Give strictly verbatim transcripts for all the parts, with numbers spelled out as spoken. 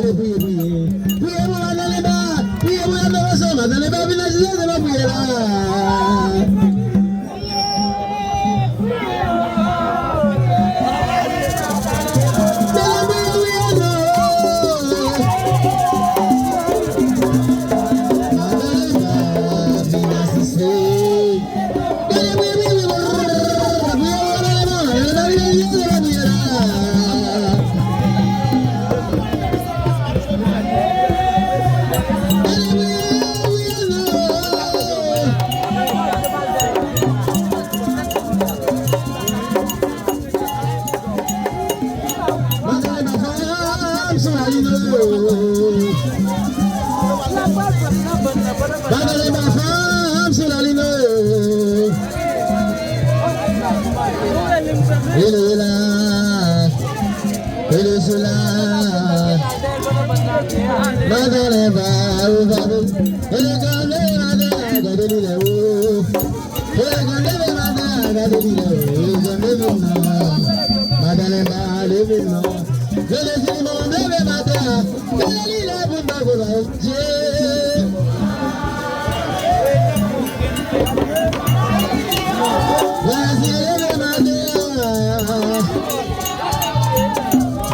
Priye, priye. Priye pou madan Lenba. Priye pou madan Lenba. Madan Lenba vin nan Jezi, se pa priye la. Madan Lenba fanm sou lalin o. Madan Lenba fanm sou lalin o. Ele la, ele sou la. Madan Lenba, ou va vin. Ele gade, madan, gade li la o. Hey, gade men madan, gade li la, hey, gade men non. Madan Lenba, leve non. Gade si li bon, leve madan. Gade li la pou n pa volo Dye. Gade si leve madan.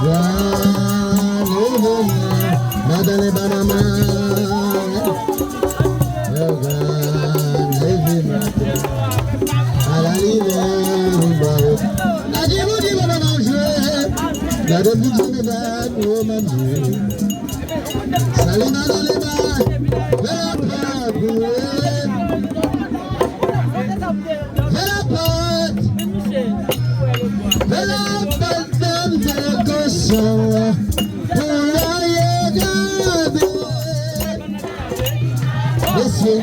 Gade men non. Madan Lenba manman. Yo, gade, leve maten. Ala li menm, bon. Gade bouti, papa, manje. Gade bouti, medam, yo, manje. Sali madan Lenba. Fè la pòt, fè la pòt. Fè la pòt, dam de kochon. Pou la ye gade. Mesye.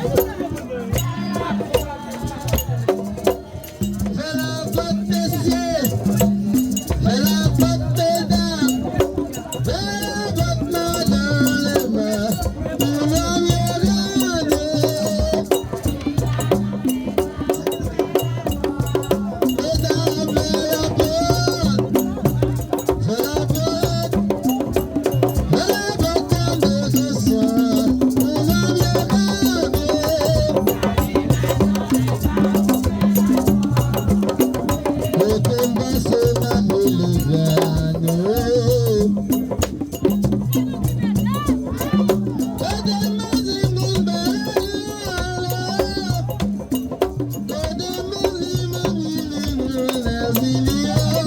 Fè la pòt, mesye. Fè la pòt, medam. Fè la pòt, madan Lenba. Pou nonm yo gade. Medam, fè la pòt. Fè la pòt. Fè la pòt, dam de kochon. Pou nonm yo gade. Kote m pase m ap rele grann o. Kote m pase moun ba yo alo. Kote m pase m ap rele grann Azili o.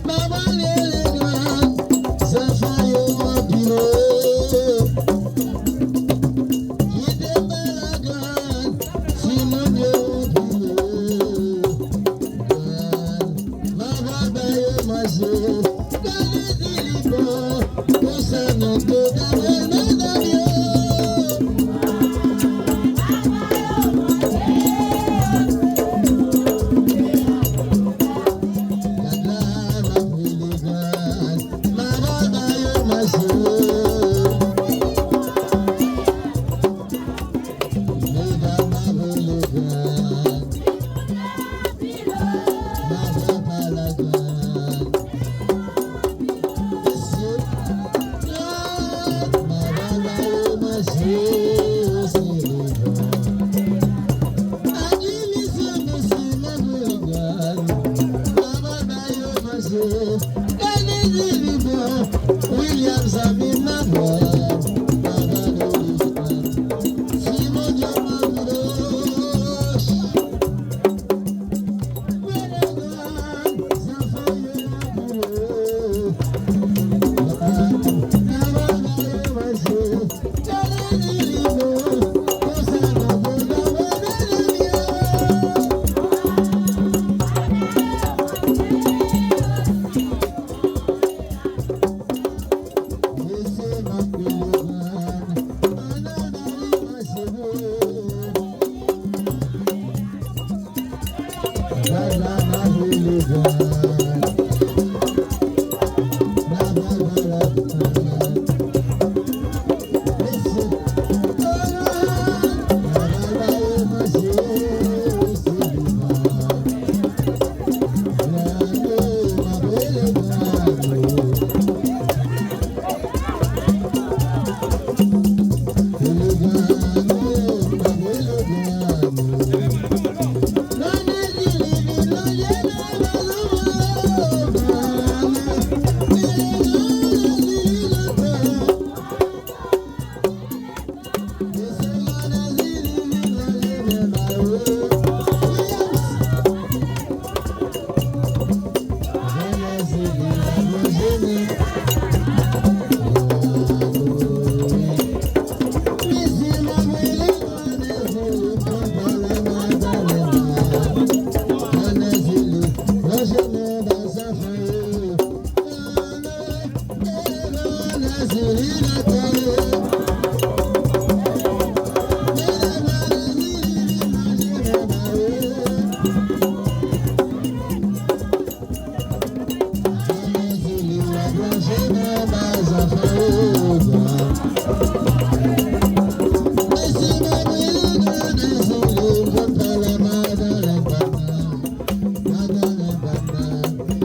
Mama lele gran, zanfan yo anpil o. Kite bal la gran, timoun yo anpil o. Gran, mama ba yo manje, gade si li bon. Konsa nou tout ap wè medam yo. Gad la, m ap rele gad. M ap al ba yo manje. Medam, m ap rele gad. M ap al ba gad. William zanmi m nan mwen.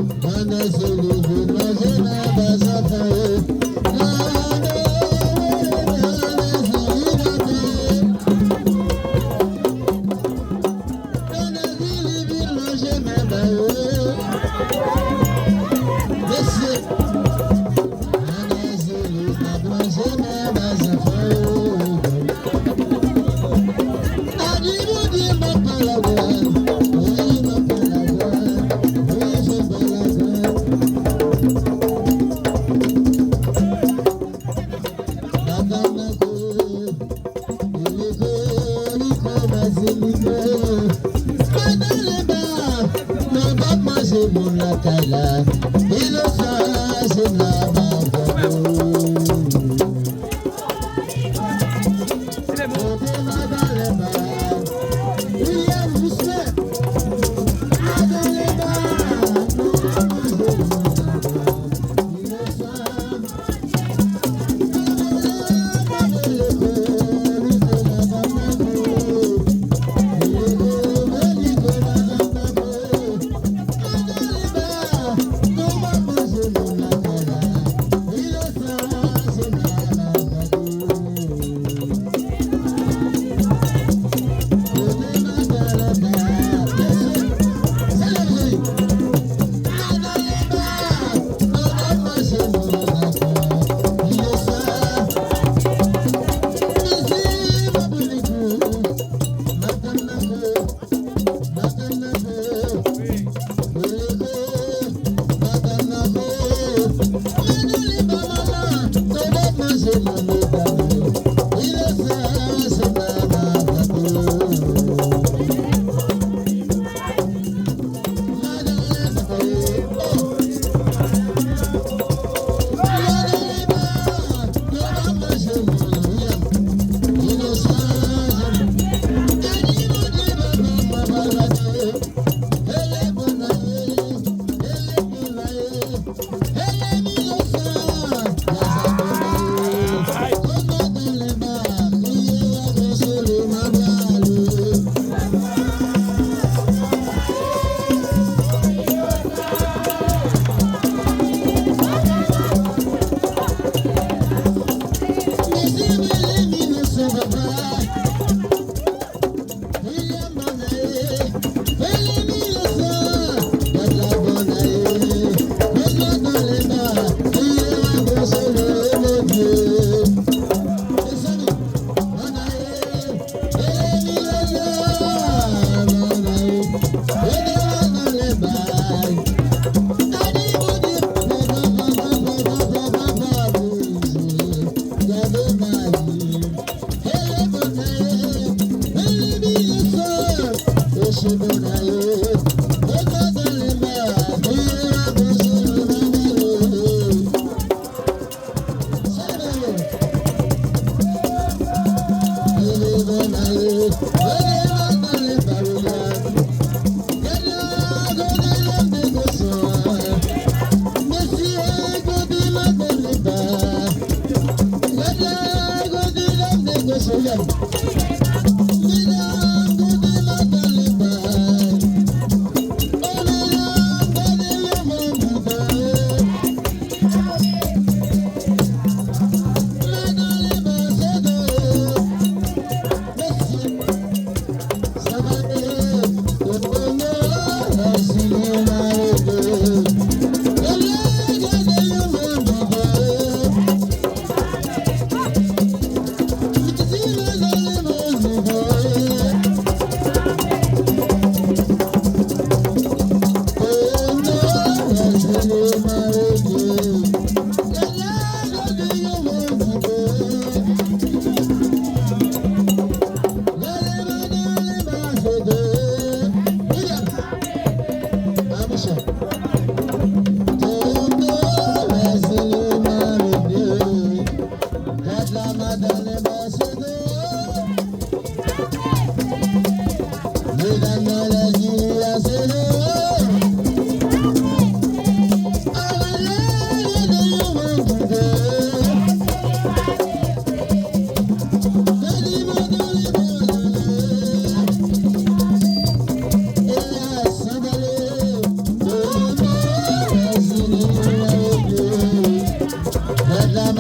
Ann Zili vin manje nan ba zanfan yo. Ann Zili vin manje nan ba zanfan yo. Ann Zili vin manje nan ba yo. Mesye. Ann Zili ap manje nan ba zanfan yo. Moun lakay la, inosan, se la ba.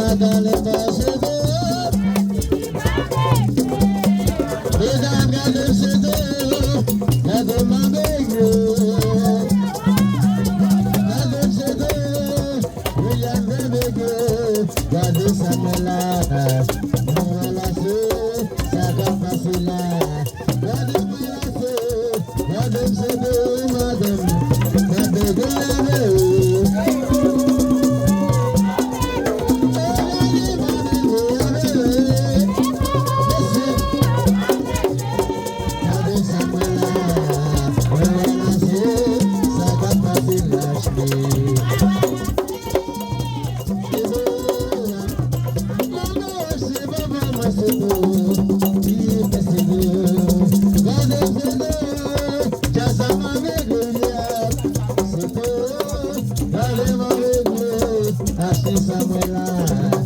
Gade pase de medam, gade se de gade m avègle. Gade se de William Bebeke. Gade sa mwen la. Mwen la se sa k ap pase la. Gade mwen la se Madanm, se pou ou, madanm. Madanm, pou lave ou. Madanm, pou lave ou. Mesye. Gade sa mwen la. Mwen la se sa k ap pase lach li. Achte sa mwen la.